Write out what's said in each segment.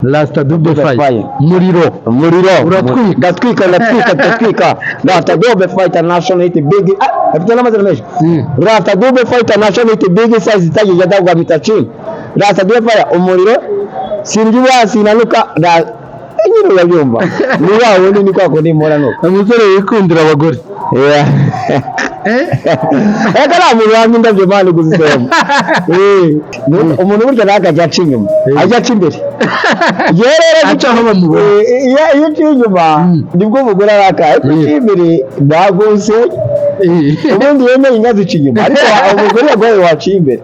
Rasta Dube Dube Fire. Fire. Muriro. Umuriro. Uratwika. Ndatwika, ndatwika, ndatwika. Rasta Dube Fighter National hit big. Ah, afite n'amazina menshi. Rasta Dube Fighter National hit big size itagiye ndagwa mitacini. Rasta Dube Fire umuriro sinjya sinanuka nyine urabyumva. Ni wa wundi, ni kwa kundi mpora nuko. Umusore wikundira abagore. Yeah. Eka nta muntu wanga indabyo, man, kuzisoma. Umuntu burya ntakajya aca inyuma, ajya aca imbere. Yewe rero Aca aho bamubona. Iyo uciye inyuma nibwo umugore arakaye, ariko uciye imbere ntabwo usenya. Ubundi yemeye inka zica inyuma, ariko umugore yaguhaye waciye imbere.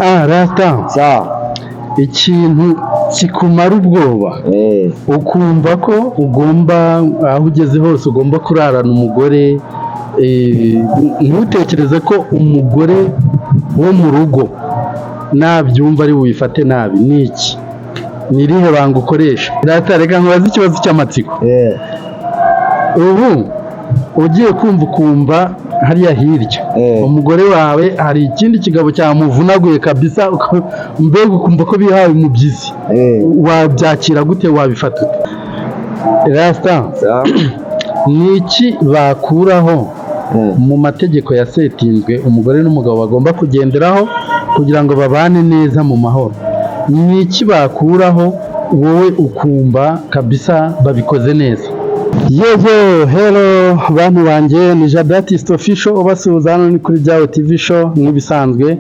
Ah, Rasta, Sawa. ikintu kikumara ubwoba, ukumva ko ugomba, aho ugeze hose ugomba kurarana umugore, ntutekereze ko umugore wo mu rugo nabyumva ari bubifate nabi, ni iki? Ni irihe banga ukoresha? Rasta, reka nkubaze ikibazo cy'amatsiko. Ubu ugiye kumva ukumva hariya hirya umugore wawe hari ikindi kigabo cyamuvunaguye kabisa, mbega ukumva ko bihaye umubyizi, wabyakira gute? Wabifata ute? Rasta, Sawa. ni iki bakuraho mu mategeko yasetinzwe umugore n'umugabo bagomba kugenderaho kugira ngo babane neza mu mahoro? Ni iki bakuraho wowe ukumva kabisa babikoze neza? Yewe, hello bantu banjye, ni Jabatiste Official ubasuhuza. Hano ni kuri Byawe TV Show nk'ibisanzwe.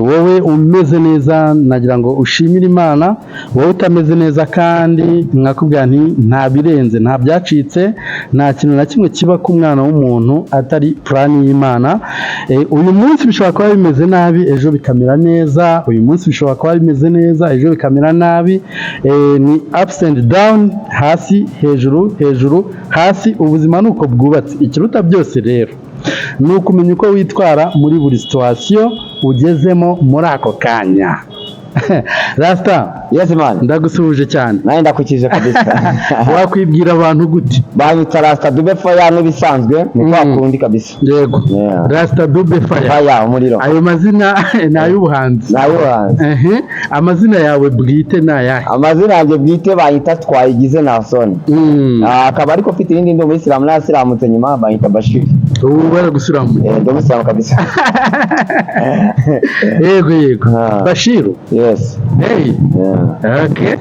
Wowe umeze neza nagira ngo ushimire Imana, wowe utameze neza kandi nkakubwira nti nta birenze, nta byacitse, nta kintu na kimwe kiba ku mwana w'umuntu atari plan y'Imana. Uyu munsi bishobora kuba bimeze nabi, ejo bikamera neza. Uyu munsi bishobora kuba bimeze neza, ejo bikamera nabi. Ni ups and down, hasi hejuru, hejuru hasi. Ubuzima ni uko bwubatse. Ikiruta byose rero ni ukumenya uko witwara muri buri situation ugezemo muri ako kanya. Rasta, Yes, man. ndagusuhuje cyane. Nanjye ndakukije kabisa. Wakwibwira abantu gute? Banyita Rasta Dube Fire n'ibisanzwe, ni kwa kundi kabisa. Yego. Yeah. Rasta Dube Fire. Fire, umuriro. Ayo mazina ni ay'ubuhanzi? Nayo. Ehe, amazina yawe bwite ni ayahe? Amazina yanjye bwite banyita Twayigize Nason. Ah, akaba ariko mfite irindi, ndi umuyisilamu, nasiramutse nyuma, banyita Bashir. Ubu baragusiramu? Eh, ndi umuyisilamu kabisa. Yego. Ah. Bashiru? Yes. Hey. Yeah. Okay.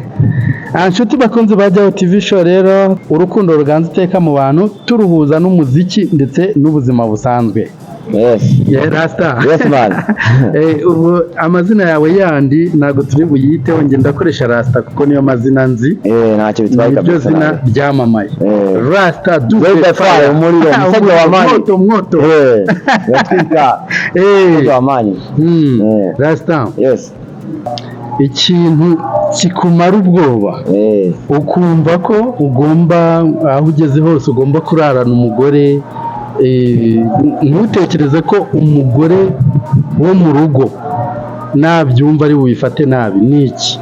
Ah, nshuti bakunzi ba Jyaho TV Show rero, urukundo ruganza iteka mu bantu, turuhuza n'umuziki ndetse n'ubuzima busanzwe. Yes. Yeah, Rasta. Yes, man. Ubu amazina yawe yandi ntabwo turi buyiteho, njye ndakoresha Rasta kuko niyo mazina nzi. Eh, ntacyo bitwaye Niryo kabisa. zina Nawe. ryamamaye. Rasta Dube Dube Fire, umuriro, msajili wa amani. Moto moto. Eh, yatwika. Moto wa amani. Rasta, Yes. ikintu kikumara ubwoba, ukumva ko ugomba, aho ugeze hose ugomba kurarana umugore, ntutekereze ko umugore wo mu rugo nabyumva ari bubifate nabi, ni iki?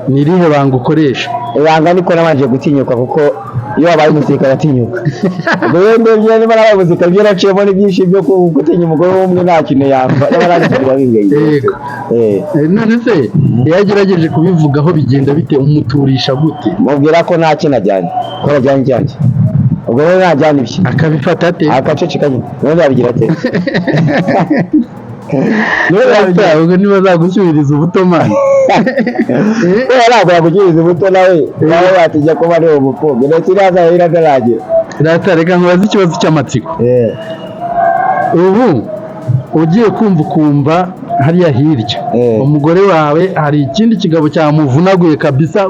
Ni irihe banga ukoresha? Ibanga niko nabanje gutinyuka, kuko iyo wabaye umusirikare atinyuka. Ubwo rero ndebye niba nabaye umusirikare, ibyo naciyemo ni byinshi byo gutinya umugore w'umwe, nta kintu yamba niba nabyo bimbwiye. Yego. None se iyo agerageje kubivugaho bigenda bite? Umuturisha gute? Mubwira ko nta kintu ajyanye, ko najyanye icyanjye. Ubwo rero najyana ibye. Akabifata ate? Akaceceka nyine. None yabigira ate? None yabigira Ubwo niba azagusubiriza ubutomani? Kubera ntabwo yakugiriza ubuto, nawe watijya kuba ari umupfubyi ndetse iriya azahera ataragira. Rata, reka nkubaze ikibazo cy'amatsiko. Ubu ugiye kumva ukumva hariya hirya umugore wawe hari ikindi kigabo cyamuvunaguye kabisa,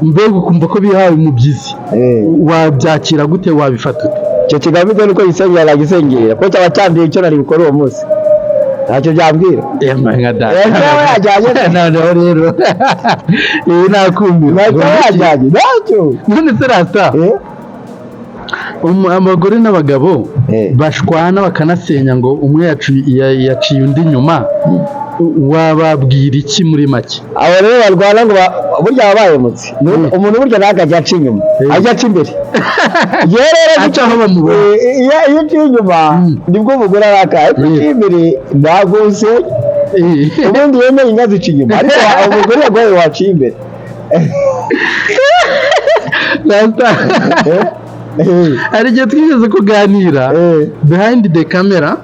mbega ukumva ko bihaye umubyizi, wabyakira gute? Wabifata ute? Icyo kigabo bitewe n'uko gisengera, nagisengera kuko cyaba cyambwiye icyo nari bukore uwo munsi, ntacyo byambwira. Nka data. Cyaba yajyanye. Noneho rero ibi nakumira. Ntacyo yajyanye, ntacyo. None se Rasta, abagore n'abagabo bashwana bakanasenya ngo umwe yaciye undi inyuma, wababwira iki muri make? Abo rero barwana ngo burya baba bahemutse. Umuntu burya ntakajya aca inyuma, ajya aca imbere. Yewe rero Aca aho bamubona. Iyo uciye inyuma nibwo umugore arakaye, ariko uciye imbere ntabwo usenya. Ubundi yemeye inka zica inyuma, ariko umugore yaguhaye waciye imbere. Rasta, hari igihe twigeze kuganira behind the camera,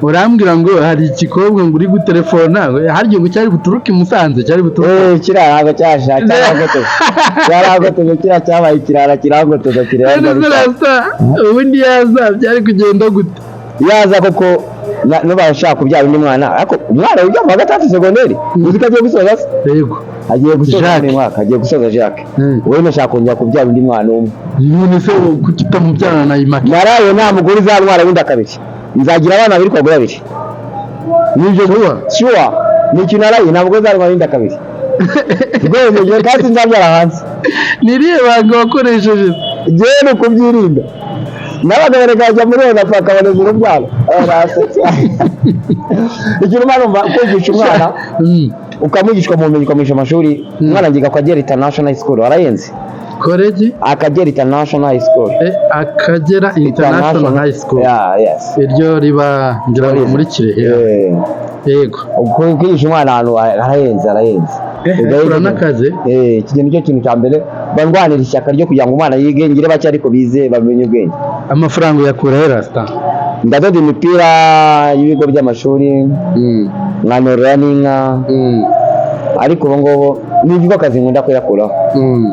urambwira ngo hari igikobwa ngo uri gutelefona, hari igihe ngo cyari buturuke i Musanze, cyari buturuke Kiriya ntabwo cyasha, cyaragotoza, cyaragotoza, kiriya cyabaye ikirara, kiragotoza, None se kiranga. Rasta, ubundi yaza byari kugenda gute? Yaza koko nuba ashaka kubyara undi mwana, ariko umwana wiga mu wa gatandatu segonderi, uzi ko agiye gusoza se? Yego. Agiye gusoza. Jacques. Muri mwaka agiye gusoza Jacques. Wowe nashaka kongera kubyara undi mwana umwe. None se kuki utamubyarana na Imaki? Naraye nta mugore uzantwara wenda kabiri, nzagira abana babiri ku bagore babiri, nibyo. Sure? Sure, ni ikintu naraye, nta mugore uzantwara wenda kabiri rwose ngiye, kandi nzabyara hanze. Ni irihe banga wakoresheje? Njyewe ni ukubyirinda, n'abagabo bakajya muri onapo bakaboneza urubyaro. Barasetse. Ikintu mpamvu numva kwigisha umwana, ukamwigishwa mu bumenyi, ukamwigisha amashuri. Umwana yiga ku Akagera International School, arayenze. Koleji? Akagera International High School. Akagera International High School. Yeah, yes. Iryo riba ngira ngo muri Kirehe. Yego. Kwigisha umwana ahantu arahenze, arahenze. Akora n'akazi. Iki nicyo kintu cya mbere bandwanira, ishyaka ryo kugira ngo umwana yige, ngire bake ariko bize, bamenye ubwenge. Amafaranga uyakura he, Rasta? Ndadoda imipira y'ibigo by'amashuri, nkanorora n'inka, ariko ubu ngubu nibwo akazi nkunda kuyakuraho.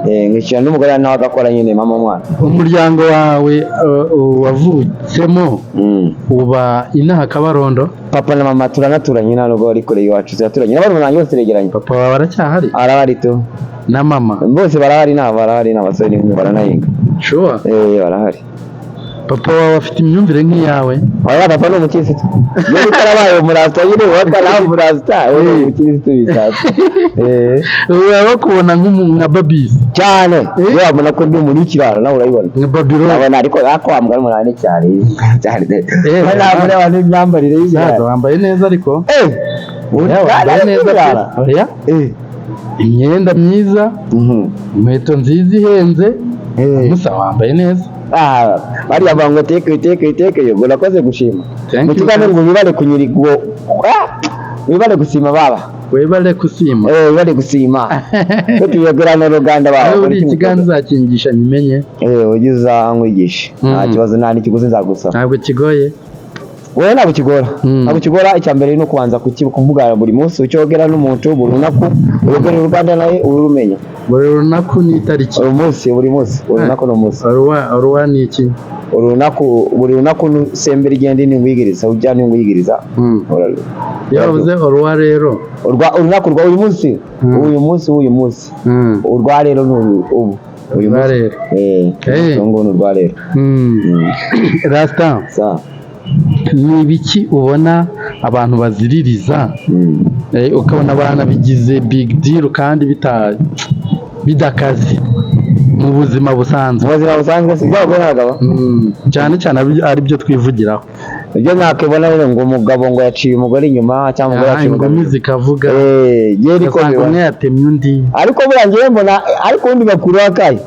Nkishyura n'umugore nawe agakora nyine, mama umwana. Umuryango wawe wavutsemo uba inaha Kabarondo? Papa na mama turanaturanye, nta nubwo bari kure iwacu, turaturanye n'abarumuna banjye bose turegeranye. Papa wawe aracyahari? Arahari tu. Na mama? Bose barahari, nta barahari, ni abasore n'inkumi baranahinga. Sure? Barahari. Papa wawe afite imyumvire nk'iyawe? Oya, papa ni umukirisitu, iyo utarabaye umurasta nyine wata nawe umurasta, we ni umukirisitu bisanzwe. Baba bakubona nka babisi? Cyane, iyo wabona ko ndi umuntu w'ikirara nawe urayibona. Nka Babylon. Urabona, ariko ako wa mugani umunani cyane cyane, ntabwo ureba n'imyambarire Saza, y'ikirara. wambaye neza ariko. Oya, Oya, wambaye neza pe. Oya, imyenda myiza, inkweto nziza ihenze, musa wambaye neza. Ah, bariya bango teke teke teke, yego urakoze gushima. Thank Mu you. kiganiro ngo wibare kunyirigo, wibare gusima baba. Webale kusima. Wibare gusima ko tuyogera n'uruganda baba. Nawe uri ikiganza uzakingisha nyimenye. Ujye uzankwigisha, nta kibazo, nta n'ikiguzi nzagusaba. Ntabwo kigoye. Wowe ntabwo kigora. Ntabwo kigora, icya mbere ni ukubanza kuvuga buri munsi, ucyogera n'umuntu buri runaku, urugero uruganda nawe urumenya. Buri runaku ni itariki? Buri munsi, buri munsi, buri runaku ni umunsi. Oruwa, oruwa ni iki? Urunaku, buri runaku sembera igenda n'ingwigiriza ujya n'ingwigiriza. Iyo bavuze oruwa rero? Urunaku rwa uyu munsi. Uyu munsi, uyu munsi. Urwa rero ni uyu ubu uyu Urwa munsi. rero. Uyu nguyu ni urwa rero. Rasta, Sa. Ni ibiki ubona abantu baziririza, ukabona abantu bigize big deal kandi bidakaze mu buzima busanzwe? Mu buzima busanzwe si iby'abagore n'abagabo? Cyane cyane ari byo twivugiraho. Ibyo nakibona rero, ngo umugabo ngo yaciye umugore inyuma, cyangwa umugore yaciye umugabo Ingumi inyuma. zikavuga. Njyewe niko ugasanga mbibona. umwe yatemye undi. Ariko buriya njyewe mbona, ariko ubundi bakuraho akahe?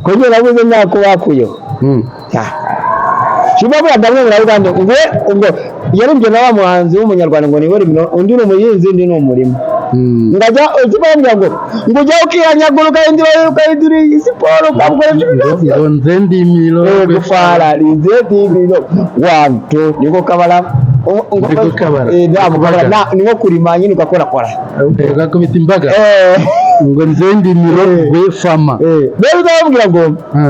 Ko njye nabuze ntako bakuyeho. Shima buriya ndamwemera Uganda ngo ubwo yaribye na wa muhanzi w'umunyarwanda ngo niwe rimwe, undi ni umuhinzi, undi ni umurima. Ngajya ukibambwira ngo ujya ukihanyagura ukahindura ukahindura iyi siporo ukamukoresha ibintu Ngo byose. ngo nze ndimiro. Gufara rize dimiro one two niko kabara. Niko kabara. Ntabwo kabara. Kubaga. Niko kurima nyine ugakorakora. Ugakubita imbaga ngo nze ndimiro we fama. Rero uzababwira ngo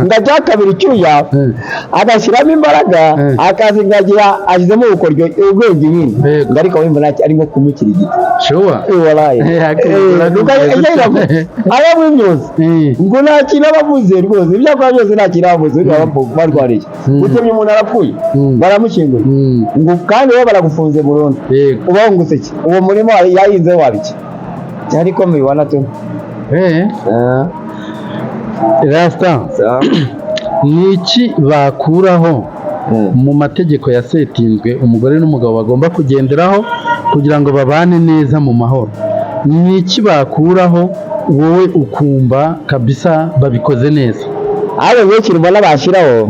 ngajya kabiri icyuya, agashyiramo imbaraga, akazingagira ashyizemo ubukoryo ubwenge nyine. Yego. Ngo ariko wumva ntacyo ari nko kumukirigita. Sure. Walayi. Akubwira Aba mu myuzi ngo nta kintu aba avuze rwose, ibyo akora byose nta kintu aba avuze, barwariye utemye umuntu arapfuye, baramushyinguye, ngo kandi wowe baragufunze burundu. Uba wungutse iki? Uwo murima yahinzeho wabiki cyari ko mubibona tu. Rasta, ni iki bakuraho mu mategeko yasetinzwe umugore n'umugabo bagomba kugenderaho kugira ngo babane neza mu mahoro? Ni iki bakuraho wowe ukumva kabisa babikoze neza? Ariko njyewe ikintu mbona bashyiraho,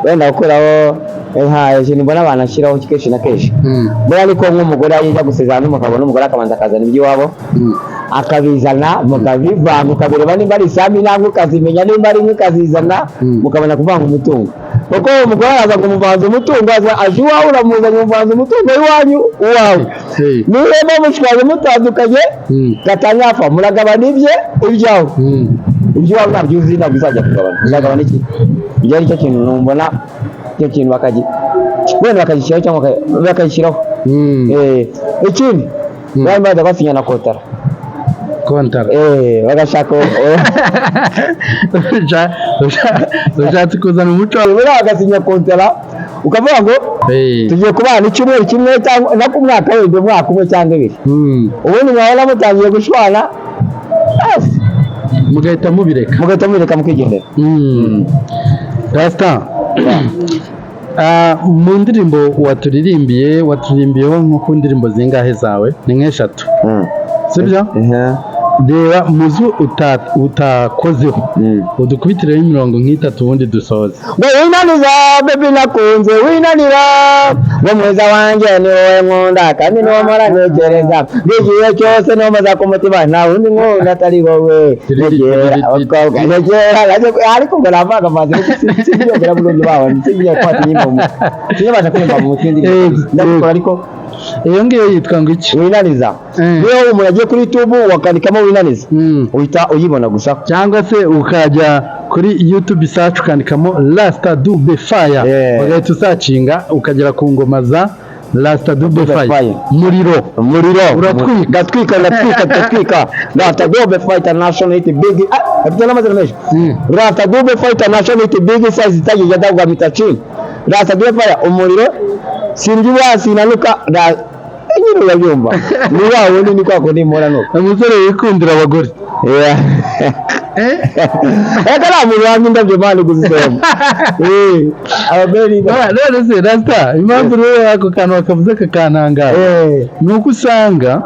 wenda gukuraho Nta ikintu mbona banashyiraho kenshi na kenshi. Buriya niko nk'umugore yajya gusezerana n'umugabo, n'umugore akabanza akazana iby'iwabo, akabizana mukabivanga, ukabireba nimba ari isambu nangwa ukazimenya nimba ari inka ukazizana, mukabona kuvanga umutungo, kuko umugore araza ngo umuvanze umutungo, aza aje iwawe, uramuzanye umuvanze umutungo w'iwanyu uwawe. Niba mushwanye mutandukanye, gatanya apfa, muragabana ibye, ibyawe, ibyo iwawe ntabyo uzi, ntabwo uzajya kugabana, uzagabana iki? Ibyo ari cyo kintu numbona, icyo kintu wenda bakagishyiraho cyangwa bakagishyiraho. Ikindi, bari baza basinya na kontara. Kontara. Bagashaka Ushatse kuzana umuco. Buriya bagasinya kontara, ukavuga ngo tugiye kubana icyumweru kimwe cyangwa nako umwaka, wenda umwaka umwe cyangwa 2, ubundi mwabona mutangiye gushwana, basi, mugahita mubireka. Mugahita mubireka mukigendera. Rasta, mu ndirimbo waturirimbiye, waturirimbiyeho nko ku ndirimbo zingahe zawe? Ni nk'eshatu, sibyo? Reba muzu utakozeho, udukubitireho imirongo nk'itatu, ubundi dusoze. Ngo winaniza baby, nakunze winanira, ngo mwiza wanjye ni wowe nkunda, kandi niwo mpora ntekereza n'igihe cyose, niwo ku mutima, nta wundi nkunda atari wowe. Negera abakobwa, negera, ariko ngo navanga amazi, siniyongera burundu bawe, singiye kwata inyimbo mu sinabasha kumva mu mutwe indirimbo, ndabikora ariko. Iyo ngiyo yitwa ngo iki? Winaniza. Niyo umuntu agiye kuri YouTube wakandikamo "winaniza", uhita uyibona gusa. Cyangwa se ukajya kuri YouTube search ukandikamo Rasta Dube Fire, ugahita usearchinga ukagera ku ngoma za Rasta Dube Fire. Fire. Muriro. Umuriro. Uratwika. Ndatwika, ndatwika, ndatwika. Rasta Dube Fire International hit big, afite n'amazina menshi. Rasta Dube Fire International hit big size itagiye dagwa mita chini. Rasta Dube Fire umuriro, simbyibuha sinanuka nyine urabyumva, ni wa wundi, ni kwa kundi mpora nuka. Umusore wikundira abagore. Yeah. Reka, nta muntu wanga indabyo man kuzisoma. Abagore ni None se Rasta, impamvu rero ako kantu bakavuze kakantangaza ni uko usanga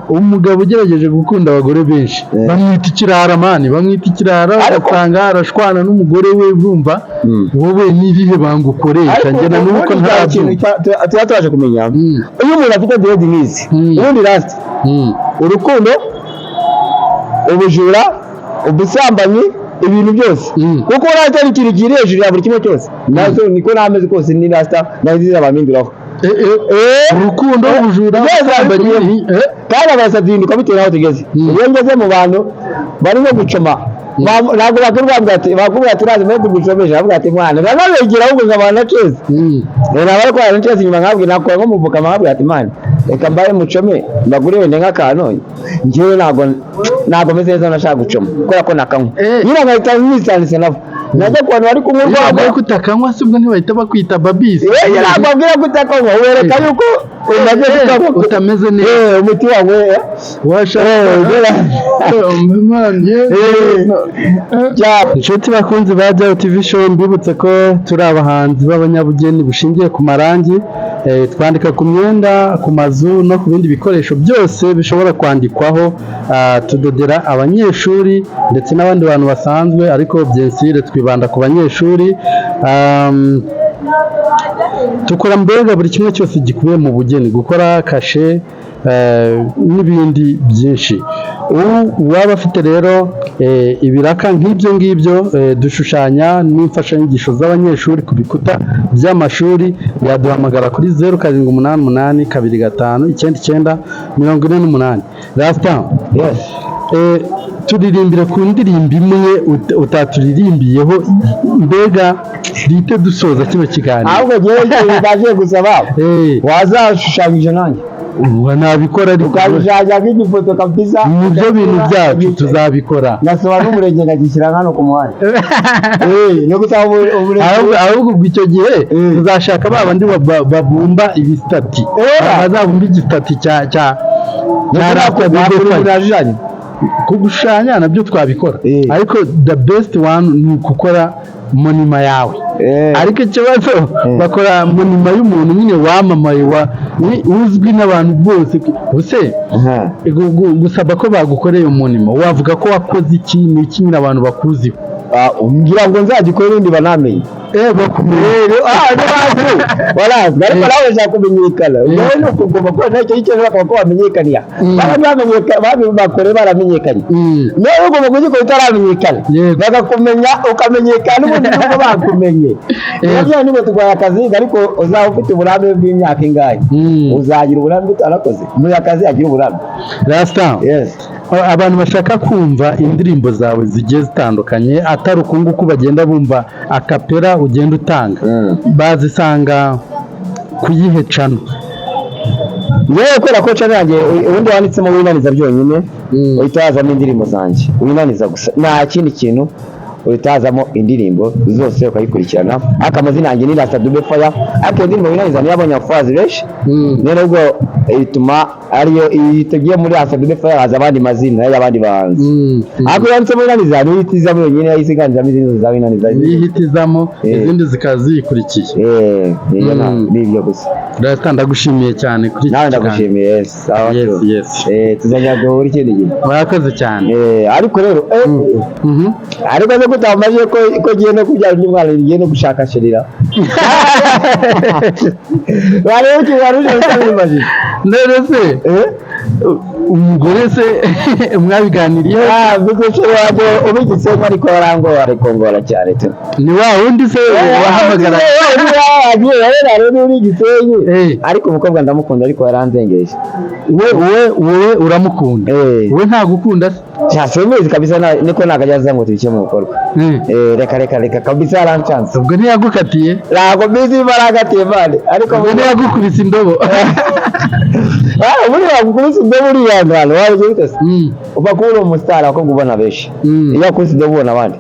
umugabo ugerageje gukunda abagore benshi bamwita ikirara man, bamwita ikirara, ugasanga arashwana n'umugore we. Urumva, wowe n'irihe banga ukoresha? Ariko Njye na n'ubu ko ubundi cya kintu ntarabyumva. Tuba tubasha kumenya, iyo umuntu afite dread nk'izi, ubundi rasta, urukundo, ubujura, ubusambanyi, ibintu byose, kuko rasta ni ikintu kiri hejuru ya buri kimwe cyose. Nazo niko nameze kose, ni rasta naziza baminduraho. Urukundo, ubujura, Byose ubusambanyi, babikuyemo. Kandi abarasa duhinduka bitewe n'aho tugeze. Iyo ngeze mu bantu barimo gucoma, ntabwo bakubwira ati, bakubwira ati "Urazi mbere tugucomesha", bavuga ati "Mwana", nababegera ahubwo nkabana ceza. Naba ariko hari ceza inyuma, nkabwira, nakora nko muvuka, nkabwira ati "Man, reka mbaye mucome, mbagure wenda nk'akantu, njyewe ntabwo meze neza, nashaka gucoma kubera ko nakanywa." Nyine nkahita nisanise nabo, najya ku bantu bari kunywa Iyo urwagwa. bavuga ko utakanywa se, ubwo ntibahita bakwita babisi? Ntabwo abwira ko utakanywa, wereka yuko umaze kukanywa. Utameze neza. Umuti wawe. Washaka. Man, Inshuti bakunzi ba Jayo TV Show, mbibutse ko turi abahanzi b'abanyabugeni bushingiye ku marangi. Twandika ku myenda, ku mazu no ku bindi bikoresho byose bishobora kwandikwaho. Tudodera abanyeshuri ndetse n'abandi bantu basanzwe, ariko bien sûr twibanda ku banyeshuri. Tukora mbega buri kimwe cyose gikubiye mu bugeni, gukora kashe n'ibindi byinshi. Uwaba afite rero ibiraka nk'ibyo ngibyo, dushushanya n'imfashanyigisho z'abanyeshuri ku bikuta by'amashuri, yaduhamagara kuri 0788259948. Rasta, Yes. Turirimbire ku ndirimbo imwe utaturirimbiyeho, mbega duhite dusoza kino kiganiro. Ahubwo njyewe ikintu bagiye gusaba, wazashushanyije nanjye. Ubu nabikora ariko. Ukashushanya nk'igifoto kabisa. Nibyo bintu byacu, tuzabikora. Ngasaba n'umurenge nkagishyira hano ku muhanda. No gusaba umurenge. Ahubwo ubwo icyo gihe tuzashaka ba bandi babumba ibisitati, bazabumba igisitati cya Rasta Nakora Dube umuntu Fire. yashushanya. Kugushushanya nabyo twabikora, ariko the best one ni ugukora monument yawe. Ariko ikibazo, bakora monument y'umuntu nyine wamamaye, uzwi n'abantu bose ubuse. Gusaba ko bagukoreye umurimo, wavuga ko wakoze iki? Ni iki nyine abantu bakuziho? Ah, ngira ngo nzagikore ibindi banamenye. Bakumenya. Ah, ntibazwi, barazwi, ariko nawe ushaka kumenyekana. Wowe ni ukugomba kuba ntacyo icyo bakaba ko wamenyekaniya. Baba bakore baramenyekanye. Nawe ugomba kugikora utaramenyekana. Bakakumenya, ukamenyekana ubundi nubwo bakumenye. Nabyo niba turwaye akazi, ariko uzaba ufite uburambe bw'imyaka ingahe? Uzagira uburambe utarakoze. Muri akazi agira uburambe. Rasta, Yes. abantu bashaka kumva indirimbo zawe zigiye zitandukanye, atari uku nguku bagenda bumva a cappella ugenda utanga, bazisanga ku yihe channel? Yewe, kubera ko channel yanjye ubundi wanditsemo Winaniza byonyine, uhita hazamo indirimbo zanjye. Winaniza gusa, nta kindi kintu, uhita hazamo indirimbo zose ukayikurikirana. Ariko amazina yanjye ni Rasta Dube Fire, ariko iyo ndirimbo Winaniza niyo yabonye abafollowers benshi. Rero ubwo ituma ariyo itugiye muri Rasta Dube Fire, haza abandi mazina y'abandi bahanzi. Ariko iyo yanditsemo Winaniza niyo ihita izamo yonyine, yahise iganjamo izindi za Winaniza. Niyo ihita izamo, izindi zikaba ziyikurikiye. Eh, niyo ni ibyo gusa. Rasta, ndagushimiye cyane kuri iki Nawe kiganiro. ndagushimiye. Sawa. Yes, tu. yes. Tuzongera duhure ikindi gihe. Murakoze cyane. Ariko rero ariko se kutambaje ko ngiye no kubyara undi mwana, ngiye no gushaka sherira, wareba ikintu wari uje utabimajije. None se umugore se mwabiganiriyeho? Ah, mvuze chérie wanjye uba igisenyi, ariko arangora, ariko ngora cyane tu. Ni wa wundi se wahamagara? Agiye rero uri igisenyi. Ariko umukobwa ndamukunda, ariko yaranzengereje. We wowe uramukunda? Eh. We ntagukunda se? Sha, simbizi kabisa, niko nakajya aza ngo tubishyire mu bikorwa. Eh, reka reka reka kabisa, yarancanze. Ubwo ntiyagukatiye? Ntabwo mbizi baragatiye mane, ariko Ubwo ntiyagukubise indobo? Ah, buriya wakubise indobo urihangana, wabigira ute se? Uva kuba uri umusitari, abakobwa ubona benshi. Iyo wakubise indobo ubona abandi.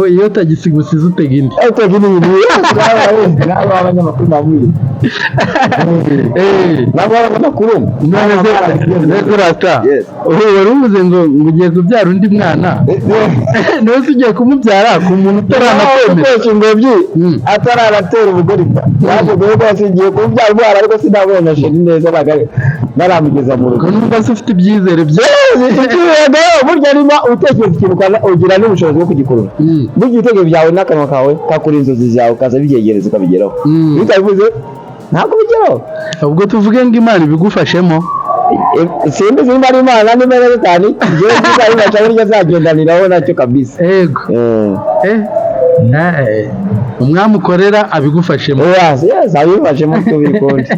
Iyo tagisigusize utega indi. Utega indi bintu, nawe abanyamakuru bamuye. Nabo abanyamakuru. None se Rasta, Yes. ubu wari uvuze ngo ugiye kubyara undi mwana, none se ugiye kumubyara ku muntu utaranakwemera? Gukoresha ingobyi ataranatera ubugori, bavuga ko ngiye kubyara umwana, ariko sinabonye chérie neza, ntabwo naramugeza mu rugo. Ngo numva se ufite ibyizere bye? Burya niba utekereza ikintu ugira n'ubushobozi bwo kugikurura. Burya ibitekerezo byawe n'akanwa kawe kakura inzozi zawe, ukaza byegereza ukabigeraho. Iyo utabivuze ntabwo bigeraho. Ubwo tuvuge ngo Imana ibigufashemo? Simbizi nimba ari Imana, nimba ari Satani, njyewe nzabibasha, burya azagendaniraho nacyo kabisa. Yego. Umwami ukorera abigufashemo. Yes, abifashemo uko biri kundi.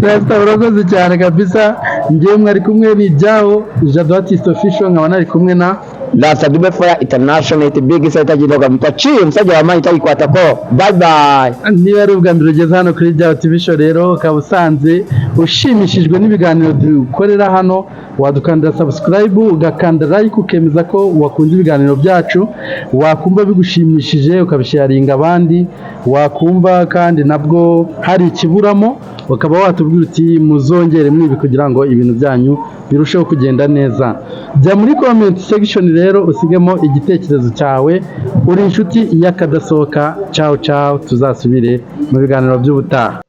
Rasta, urakoze cyane kabisa. Njyewe mwari kumwe ni Jao Jado Artist Official, nkaba nari kumwe na Rasta Dube Fire International, big site agidoga mtachi msajja wa mani tayikwatako. Bye bye. Niba ari ubwa mbere ugeze hano kuri Jao TV Show rero, ukaba usanze ushimishijwe n'ibiganiro dukorera hano, wadukandira subscribe, ugakanda like, ukemeza ko wakunze ibiganiro byacu, wakumva bigushimishije ukabisharinga abandi, wakumva kandi nabwo hari ikiburamo ukaba watubwira uti muzongere mwibi kugira ngo ibintu byanyu birusheho kugenda neza. Jya muri comment section rero usigemo igitekerezo cyawe. Uri inshuti y'akadasohoka. Ciao ciao, tuzasubire mu biganiro by'ubutaha.